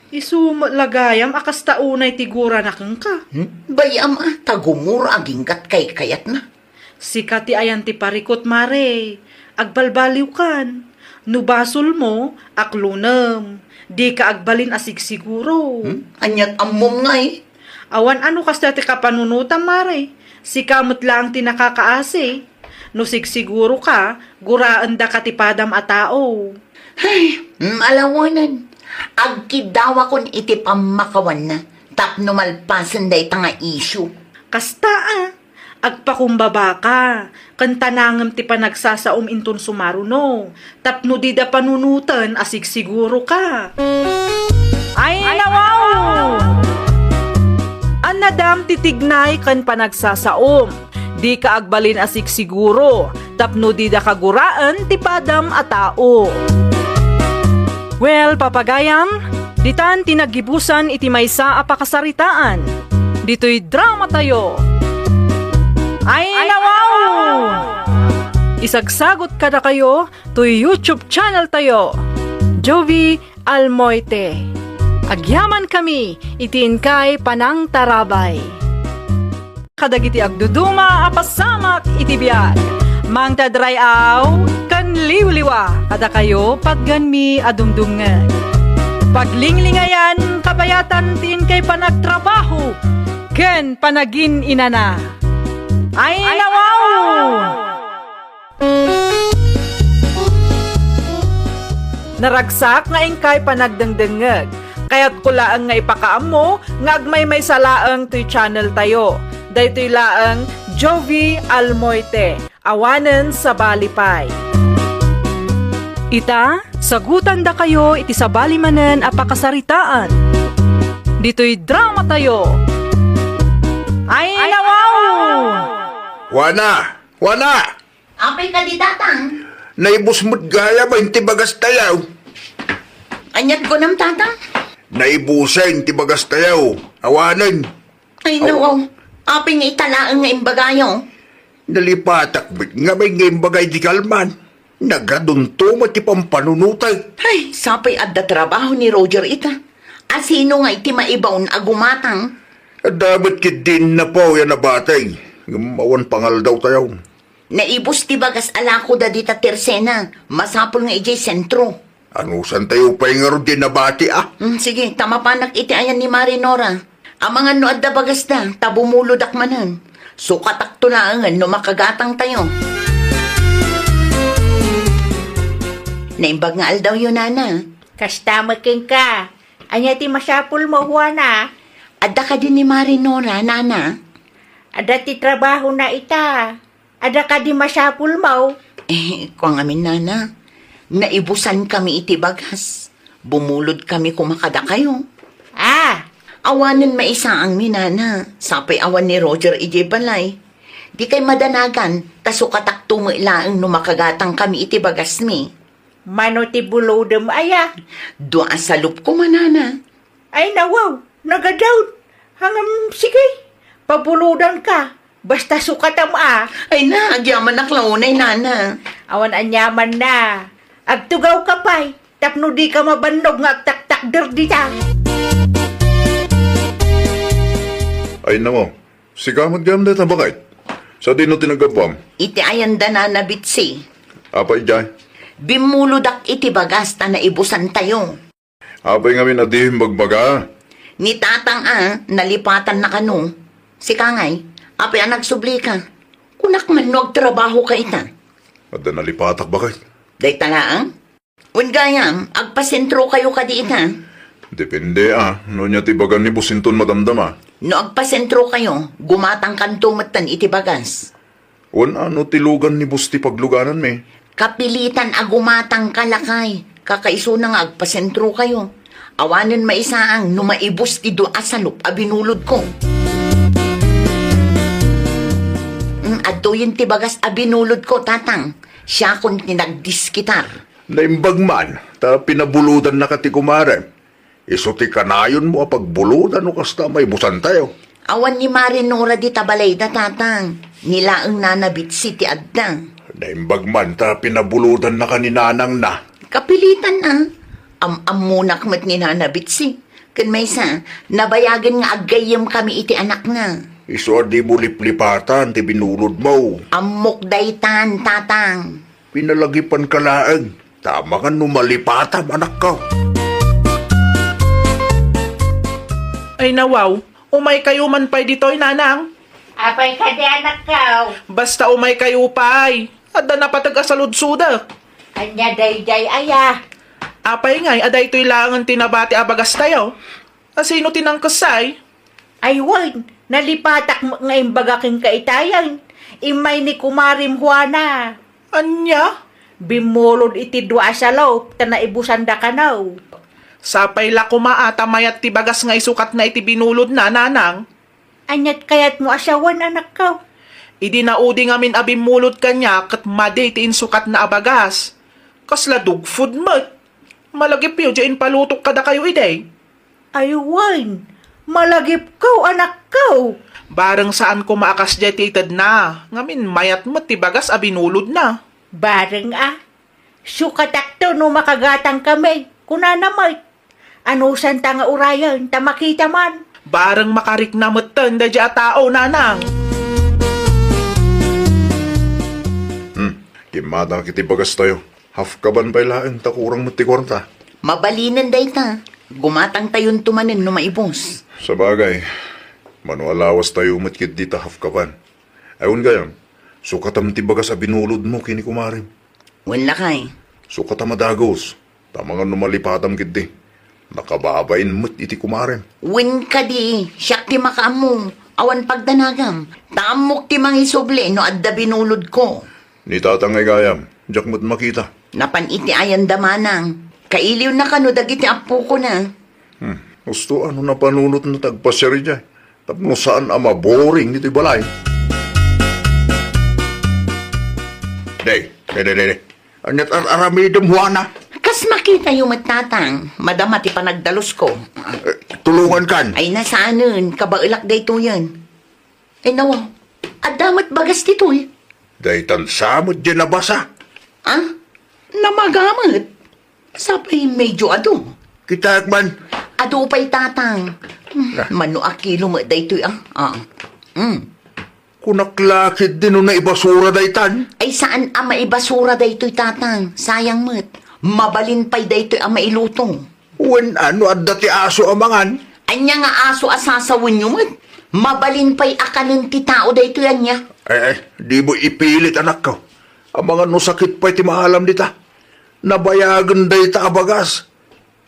Isu met la gayam a kasta unay ti gurana kenka. Hmm? Bay-am a, ta gumura aginggat kaykayatna. Sika ti ayan ti parikut, Mare. Agbalbaliwkan. No basolmo, aklunem. Dika agbalin a sigsiguro. Hmm? Aniat ammom ngay? Awan a no kasta ti kapanunotam, Mare. Sika met laeng ti nakakaasi. No sigsiguro ka, guraendaka ti padam a tao. Ay, mm, alawanan. Agkiddawakon iti pammakawanna tapno malpasen dayta nga isyu. Kasta a, agpakumbabaka, ken tanangem ti panagsasaom inton sumaruno, tapno dida panunoten a sigsiguro ka. Ay, nawaw! Annadam ti tignay ken panagsasaom. Dika agbalin a sigsiguro, tapno dida kaguraen ti padam a tao. Well, papagayam, ditan ti naggibusan iti maysa a pakasaritaan. Ditoy dramatayo. Ay, nawaw! Isagsagot kadakayo toy YouTube channel tayo, Jovie Almoite. Agyamankami iti inkay panangtarabay. Kadagiti agduduma a pasamak iti biag, mangted ray-aw ken liwliwa kadakayo, patgenmi a dumdumngeg. Paglinglingayan, kabayatan ti inkay panagtrabaho ken panagin-inana. Ay, nawaw! Naragsak nga inkay panagdengdengngeg. Kayatko laeng nga ipakaammo nga agmaymaysa laeng toy channel tayo. Daytoy laeng Jovie Almoite, awanen sabali pay. Ita, sagutandakayo iti sabali manen a pakasaritaan. Ditoy dramatayo. Ay, nawaw! Wana! Wana! Apay kadi, Tatang? Naibus met gayam inti bagastayo. Aniat kunam, Tatang? Naibusen ti bagastayo. Awanen. Ay, aw, nawaw. Apay nga ita laeng nga imbagayo? Nalipatak met ngamin nga imbagay di kalman. Nagadunto met ti pampanunotayo. Ay, sapay adda trabaho ni Roger ita. Asino nga iti maibaon a gumatang? Adda met ketdi innapo a nabateng. Ngem awan pangaldaw tayo. Naibus ti bagas a lakoda dita tersena. Masapul nga idiay sentro. Anusantayo pay ngarud diay nabati, a? Mm, sige, ta mapanak iti ayan ni Mari Nora. Amangan no adda bagasda, ta bumulodak manen. Sukatakto laengen no makagatangtayo. Naimbag nga aldawyo, nana. Kasta met kenka. Ania ti masapulmo, Juana? Adda kadi ni Mari Nora, nana? Adda ti trabahona ita. Adda kadi masapulmo? Eh, kua ngamin, nana. Naibusankami iti bagas. Bumulodkami koma kadakayo. Ah! Awanen maisaangmi, nana. Sapay awan ni Roger idiay balay. Dikay madanagan, ta sukatakto met laeng no makagatangkami iti bagasmi. Mano ti bulodem aya? Dua a salop koma, nana. Ay, nawaw, nagadaw. Ngem, sige, pabulodanka. Basta sukatam a. Ay na, agyamanak la unay, nana. Awan aniamanna. Agtugawka pay, tapno dika mabannog nga agtaktakder dita. Ay, nawaw. Sika met gayam dayta, baket. Sadino ti naggapuam? Iti ayanda, nana Bitsy. Apay idiay? Bimmulodak iti bagas ta naibusantayo. Apay ngamin a dimo imbagbaga? Ni tatang a, nalipatanna kano. Sika ngay, apay a nagsublika? Kunak man no agtrabahoka ita. Adda nalipatak, baket. Dayta laeng? Wen gayam, agpasentrokayo kadi ita? Depende a, no ania ti ibaga ni boss inton madamdama. No agpasentrokayo, gumatangkanto metten iti bagas. Wen a, no ti lugan ni boss ti paglugananmi. Kapilitan a gumatangka, lakay. Kakaisuna nga agpasentrokayo. Awanen maisaang no maibus ti dua a salop a binulodko. Mm, adtoyen ti bagas a binulodko, tatang. Siakon ti nagdiskitar. Naimbag man, ta pinabulodannaka ti kumarem. Isu ti kanayonmo a pagbulodan no kasta a maibusantayo. Awan ni Mari Nora dita balayda, tatang. Ni laeng nana Bitsy ti adda. Naimbag man ta pinabulodannaka ni nanangna. Kapilitan a. Am-ammonak met ni nana Bitsy. Ken maysa, nabayagen nga aggayyemkami iti anakna. Isu a dimo liplipatan ti binulodmo. Ammok daytan, tatang. Pinalagipanka laeng, ta amangan no malipatam, anakko. Ay nawaw, umaykayo man pay ditoy, nanang. Apay kadi, anakko? Basta umaykayo pay. Adda napateg a saludsodek. Ania daydiay aya? Apay ngay a daytoy laengen ti nabati a bagastayo? A sino ti nangkessay? Ay wen, nalipatak met nga imbaga kenka itayen. Immay ni kumarem Juana. Ania? Bimmulod iti dua a salop ta naibusanda kano. Sapay la koma a ta mayat ti bagas nga isukatna iti binulodna, nanang. Aniat kayatmo a sawen, anakko? Idi naudi ngamin a bimmulod kaniak ket madi ti insukatna a bagas. Kasla dog food met. Malagipyo diay impalutok kadakayo idi. Ay wen, malagipko, anakko. Bareng saan koma a kasdiay ti itedna, ngamin mayat met ti bagas a binulodna. Bareng a, sukatakto no makagatangkami, kunana met. Anusanta nga urayen, ta makita man. Bareng makarikna metten daydiay a tao, nanang. Hmm, kimmatak iti bagastayo. Half kaban pay laeng ta kurang met ti kuarta. Mabalinen dayta. Gumatangtayonto manen no maibus. Sabagay, mano a lawastayo met ketdi ta half kaban. Ay, wen gayam, sukatam ti bagas a binulodmo ken ni kumarem. Wen lakay. Sukatam a dagus, ta amangan no malipatam ketdi. Nakababain met iti kumarem. Wen kadi, siak ti makaammo, awan pagdanagam. Ta ammok ti mangisubli no adda binulodko. Ni tatang ay gayam, diak met makita. Napan iti ayanda manang. Kailiwna kano dagiti appokona. Hmm, husto a no napanunotna ti agpasiar idiay. Tapno saan a maboring ditoy balay. Day, day, day, day, day. Aniat ar-aramidem, Juana? Kas makitayo met, tatang. Madama ti panagdalusko. Eh, tulongankan. Ay, nasaanen. Kabaelak daytoyen. Ay, nawa. Adda met bagas ditoy. Daytan sa met diay nabasa. Ah? Namaga met. Sapay medyo adu. Kitaek man. Adu pay, tatang. Hmm, ah, mano a kilo met daytoy, ah. Ah. Hmm. Kunak la ketdi no naibasura daytan. Ay, saan a maibasura daytoy, Tatang. Sayang met. Mabalin pay daytoy a mailuto. Wen a, no adda ti aso a mangan? Ania nga aso a sasawenyo met? Mabalin pay a kanen ti tao daytoy ania? Ay, ay, dimo ipilit, anakko. Amangan no sakit pay ti maalam dita. Nabayagen dayta a bagas.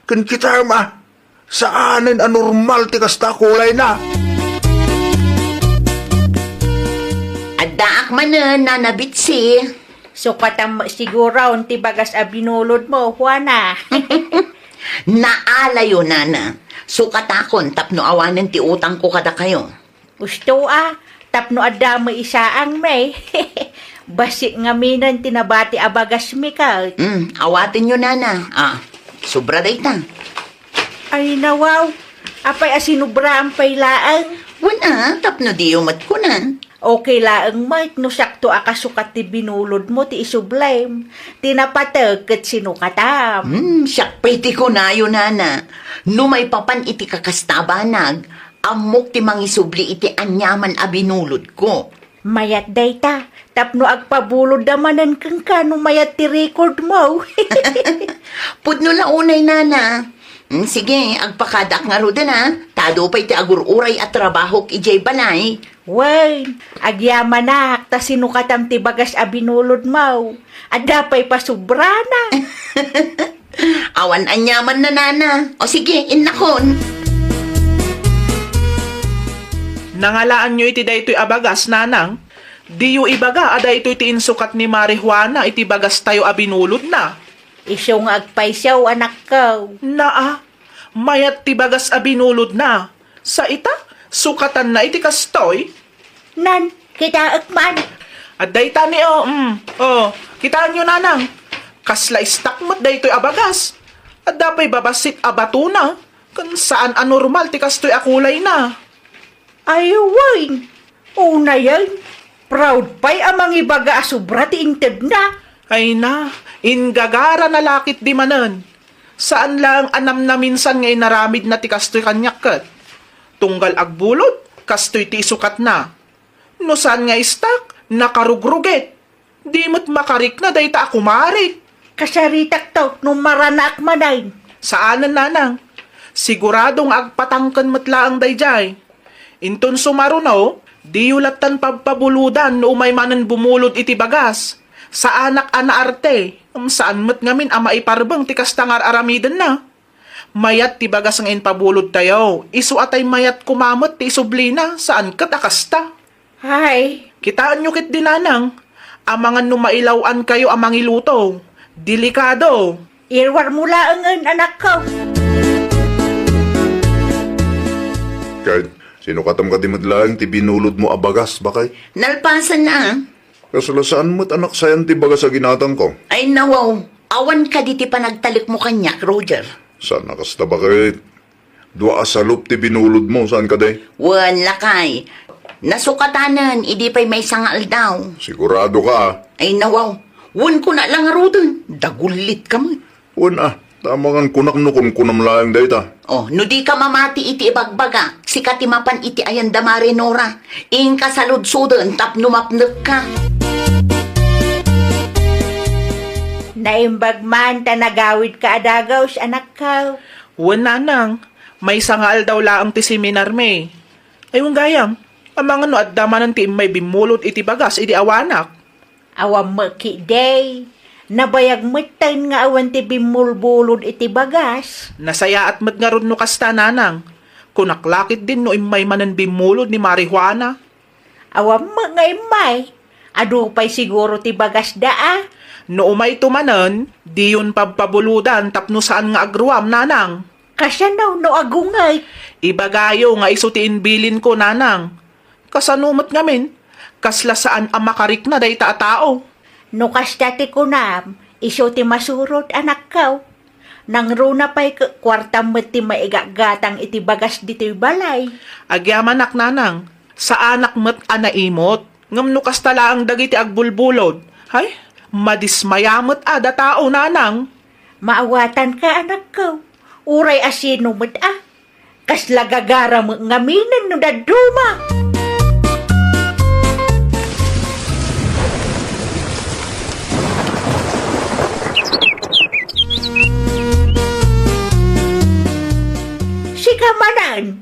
Ken kitam a, saanen a normal ti kasta a kulayna. Addaak manen, Nana Bitsy. Sukatam met siguron ti bagas a binulodmo, Juana. Naalayo, Nana. Sukatakon tapno awanen ti utangko kadakayo. Usto a, tapno adda met isaangmi. Bassit ngaminen ti nabati a bagasmi ket. Mm, awatenyo, Nana. Ah, sobra dayta. Ay, nawaw. Apay a sinubraan pay laeng? Wen a, tapno diyo met kunan. Okay laeng met no siakto a kasukat ti binulodmo ti isublem. Ti napateg ket sinukatam. Hmm, siak pay ti kunayo, Nana. No maipapan iti kakasta a banag, ammok ti mangisubli iti aniaman a binulodko. Mayat dayta, tapno agpabulodda manen kenka no mayat ti recordmo. Pudno la unay, Nana. Hmm, sige, agpakadaak ngaruden a. Ta adu pay ti agur-uray a trabahok idiay balay. Wen, agyamanak ta sinukatam ti bagas a binulodmo. Adda pay pasubrana. Awan aniamanna, Nana. O sige, innakon. Nangalaanyo iti daytoy a bagas, Nanang? Diyo ibaga a daytoy ti insukat ni Mari Juana iti bagastayo a binulodna. Isu nga agpayso, anakko. Naa, mayat ti bagas a binulodna. Sa ita, sukatanna iti kastoy? Nan, kitaek man. Adda ita ni, o, mm. O, kitaenyo, Nanang. Kasla istak met daytoy a bagas. Adda pay babassit a batona. Ken saan a normal ti kastoy a kulayna. Ay, wen. Unayen, proud pay a mangibaga a sobra ti intedna. Ay na, inggagarana la ketdi manen. Saan laeng a namnaminsan nga inaramidna ti kastoy kaniak ket. Tunggal agbulod, kastoy ti isukatna. No saan nga istak, nakarugrugit. Di met makarikna dayta a kumarik. Kasaritakto no maranaak manen. Saanen, Nanang. Sigurado nga agpatangken met laeng daydiay. Inton sumaruno, diyo lattan pabpabulodan no umay manen bumulod iti bagas. Saanak a naarte, ngem saan met ngamin a maiparbeng ti kasta nga ar-aramidenna. Mayat ti bagas nga impabulodtayo, isu a tay mayat koma met ti isublina, saan ket a kasta. Ay. Kitaenyo ketdi, Nanang, amangan no mailaw-ankayo a mangiluto. Delikado. Iruarmo laengen, anakko. Ket, sinukatam kadi met laeng ti binulodmo a bagas, baket? Nalpasanna. Kasla saan met a naksayan ti bagas a ginatangko. Ay, nawaw. Awan kadi ti panagtalekmo kaniak, Roger? Saan a kasta, baket? Dua a salup ti binulodmo, saan kadi? Wen, lakay. Nasukatanen, idi pay maysa nga aldaw. Sigurado ka, a? Ay, nawaw. Wen, kuna la ngaruden. Dagullit ka met. Wen, a. Ta amangan kunak no kunkunam laeng dayta. O, no di ka mamati iti ibagbagak, sika ti mapan iti ayan da Mari Nora. Inka saludsoden tapno mapnekka. Naimbag man ta nagawidka a dagus, anakko. Wen, Nanang, maysa nga aldaw laeng ti seminarmi. Ay, wen gayam, amangan no adda manen ti immay bimmulod iti bagas idi awanak. Awan met ketdi. Nabayag metten nga awan ti bimmulbulod iti bagas. Nasayaat met ngarud no kasta, Nanang. Kunak la ketdin no immay manen bimmulod ni Mari Juana. Awan met nga immay. Adu pay siguro ti bagasda a. No umayto manen, diyon pabpabulodan tapno saan nga agruam, Nanang. Kasano no agungay? Ibagayo nga isu ti imbilinko, Nanang. Kasano met ngamin? Kasla saan a makarikna dayta a tao. No kasta ti kunam, isu ti masurot, anakko. Nangruna pay ket kuartam met ti maigatgatang iti bagas ditoy balay. Agyamanak, Nanang, saanak met a naimot. Ngem no kasta laeng dagiti agbulbulod, hay, madismaya met a da tao, Nanang. Maawatanka, anakko. Uray a sino met a. Kasla gagara met ngaminen no dadduma. Em,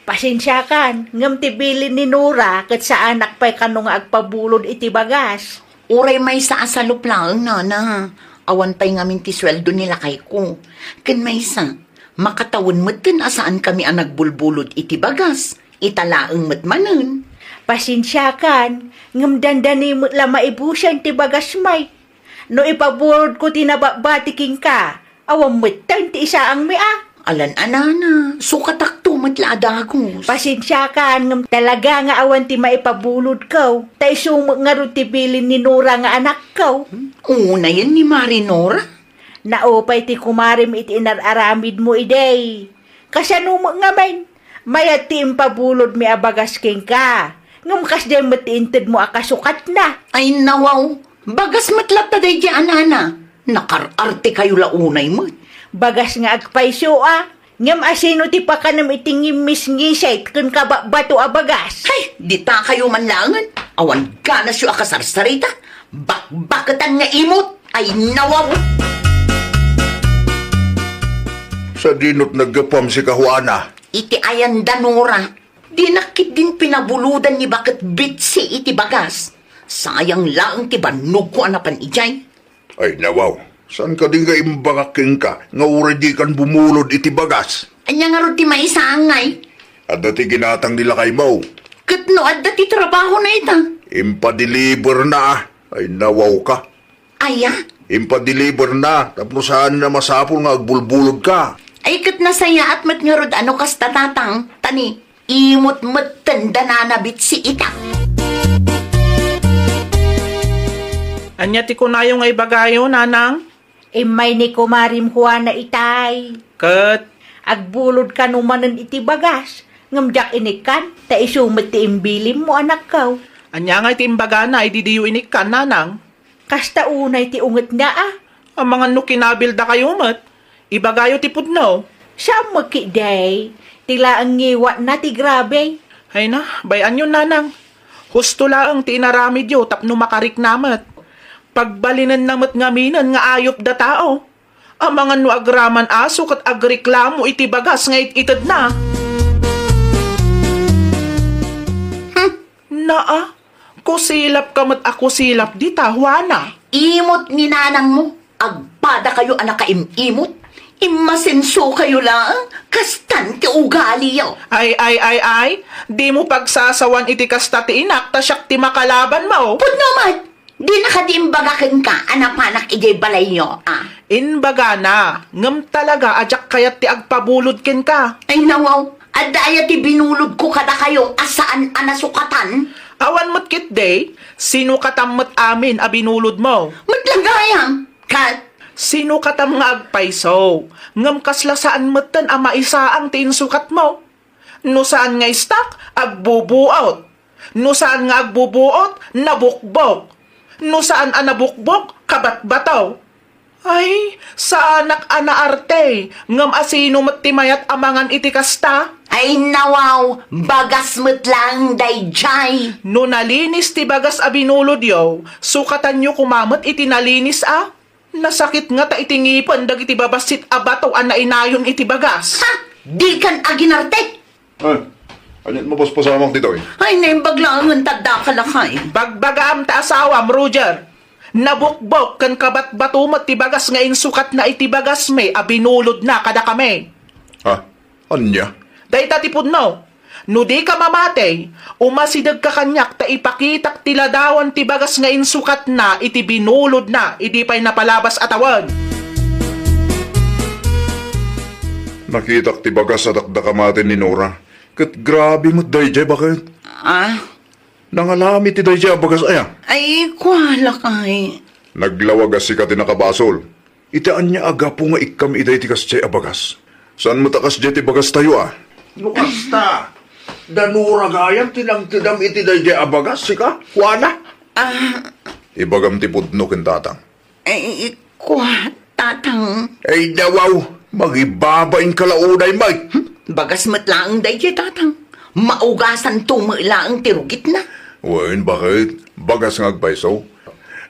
pasensiakan, ngem ti bilin ni Nora ket saanak pay kano nga agpabulod iti bagas. Uray maysa a salup laeng, nana. Awan pay ngamin ti sueldo ni lakayko. Ken maysa, makatawen metten a saankami a nagbulbulod iti bagas. Ita laeng met manen. Pasensiakan, ngem dandani met la maibusen ti bagas, may. No ipaburodko ti nababati kenka, awan metten ti isaangmi a. Alan a, nana, sukatakto met la a dagus. Pasensiakan, ngem talaga nga awan ti maipabulodko. Ta isu met ngarud ti bilin ni Nora nga anakko. Unayen ni Mari Nora? Naupay ti kumarem iti inar-aramidmo idi. Kasano met ngamin? Mayat ti impabulodmi a bagas kenka. Ngem kasdiay met ti intedmo a kasukatna. Ay, nawaw. Bagas met latta daydiay a, nana. Nakar-arte kayo la unay met. Bagas nga agpayso a. Ngem asino ti pakanem iti ngimmisngisit ken kabatbato a bagas? Hay, dita kayo man laengen. Awan ganasyo a kasarsarita. Bakbaketan nga imot. Ay, nawaw. Sadinot naggapuam si Kahuana? Iti ayan da Nora. Dinak ketdin pinabulodan ni baket Bitsy iti bagas. Sayang laeng ti bannogko a napan idiay. Ay, nawaw. Saan kadin nga imbagak kenka nga uray dikan bumulod iti bagas? Ania ngarud ti maisaangay? Adda ti ginatang ni lakaymo. Ket no adda ti trabahona ita? Impadeliver na, a. Ay, nawaw ka. Aya? Impadeliver na, tapno saan na masapul nga agbulbulod ka. Ay, ket nasayaat met ngarud a no kasta, tatang, ta ni imot metten da Nana Bitsy ita. Ania ti kunayo nga ibagayo, nanang? Immay ni kumarim Juana itay. Ket? Agbulod kano manen iti bagas, ngem diak inikkan, ta isu met ti imbilimmo, anakko. Ania nga iti imbagana idi diyo inikkan, nanang? Kasta unay ti ungetna, a. Amangan no kinabildakayo met, ibagayo ti pudno. Saan met ketdi, ti laeng ngiwatna ti grabe. Ay na, bay-anyon, nanang. Husto laeng ti inaramidyo tapno makarikna met. Pagbalinenna met ngaminen nga ayupda tao. Amangan no agraman aso ket agreklamo iti bagas nga it-itedna. Hmm. Naa, kusilap ka met a kusilap dita, Juana. Imot ni nanangmo, agpadakayo a nakaim-imot. Immasenso kayo laeng, kastan ti ugaliyo. Ay, ay, ay, ay, dimo pagsasawan iti kasta ti inak ta siak ti makalabanmo. Pudno met! Dina kadi imbaga kenka a napanak idiay balayyo, a? Imbagana, ngem talaga a diak kayat ti agpabulod kenka. Ay, nawaw, adda aya ti binulodko kadakayo a saan a nasukatan? Awan met ketdi, sinukatam met amin a binulodmo. Met la gayam, ket? Sinukatam nga agpayso, ngem kasla saan metten a maisaang ti insukatmo. No saan nga istak, agbubuot. No saan nga agbubuot, nabukbok. No saan a nabukbok, kabatbato. Ay, saanak a naarte, ngem asino met ti mayat a mangan iti kasta? Ay, nawaw, bagas met laeng daydiay. No nalinis ti bagas a binulodyo, sukatanyo koma met iti nalinis a. Nasakit ngata iti ngipen dagiti babassit a bato a nainayon iti bagas. Ha? Dikan aginarte? Ah, aniat mapaspasamak ditoy? Ay, naimbag laengen ta adda ka lakay. Bagbagaam ta asawam, Roger. Nabukbok ken kabatbato met ti bagas nga insukatna iti bagasmi a binulodna kadakami. Ha? Ania? Dayta ti pudno. No dika mamati, umasidegka kaniak ta ipakitak ti ladawan ti bagas nga insukatna iti binulodna idi pay napalabas a tawen. Nakitak ti bagas a dakdakamaten ni Nora. Ket grabe met daydiay, baket. Ah? Nangalami ti daydiay a bagas aya? Ay, kua lakay. Naglawag a sika ti nakabasol. Iti ania a gapu nga ikkam idiay ti kasdiay a bagas? Saan met a kasdiay ti bagastayo, a? No kasta, da Nora gayam ti nangtedam iti daydiay a bagas, sika, Juana? Ah. Ibagam ti pudno ken tatang. Ay, kua, tatang. Ay, nawaw, mangibabain ka la unay, may. Hmm? Bagas met laeng daydiay, tatang. Maugasanto met laeng ti rugitna. Wen, baket? Bagas nga agpayso.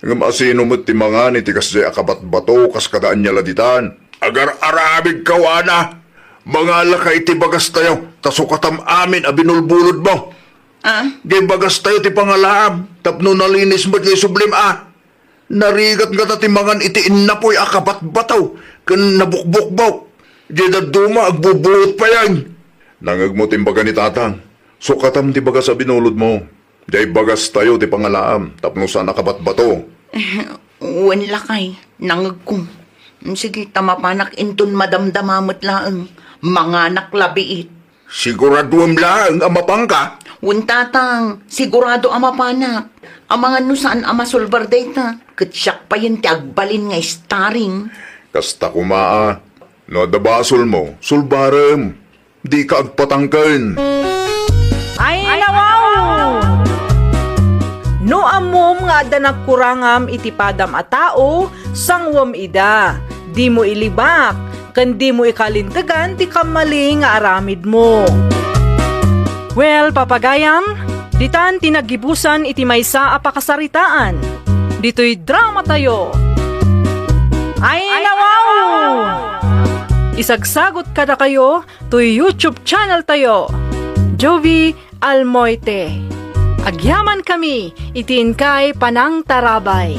Ngem asino met ti mangan iti kasdiay a kabatbato kas kada ania la ditan? Agar-aramidka, Juana! Mangalaka iti bagastayo, ta sukatam amin a binulbulodmo. Ah? Diay bagastayo ti pangalaam, tapno nalinis met nga isublim a. Narigat ngata ti mangan iti innapoy a kabatbataw ken nabukbukbok. Diay dadduma, agbubuot payen. Nangngegmo ti imbaga ni Tatang. Sukatam ti bagas a binulodmo. Diay bagastayo ti pangalaam tapno saan a kabatbato. Wen lakay, nangngegko. Sige, ta mapanak inton madamdama met laeng. Manganak la biit. Siguraduem laeng a mapanka? Wen, Tatang, sigurado a mapanak. Amangan no saan a masulbar dayta, ket siak payen ti agbalin nga starring. Kasta koma a, no adda basolmo, sulbarem. Dika agpatangken. Ay, nawaw! No ammom nga adda nagkurangam iti padam a tao, sanguem ida. Dimo ilibak, ken dimo ikalintegan ti kammali nga aramidmo. Well, papagayam, ditan ti naggibusan iti maysa a pakasaritaan. Ditoy dramatayo. Ay, nawaw! Isagsagot kadakayo toy YouTube channel tayo, Jovie Almoite. Agyaman kami iti inkay panangtarabay.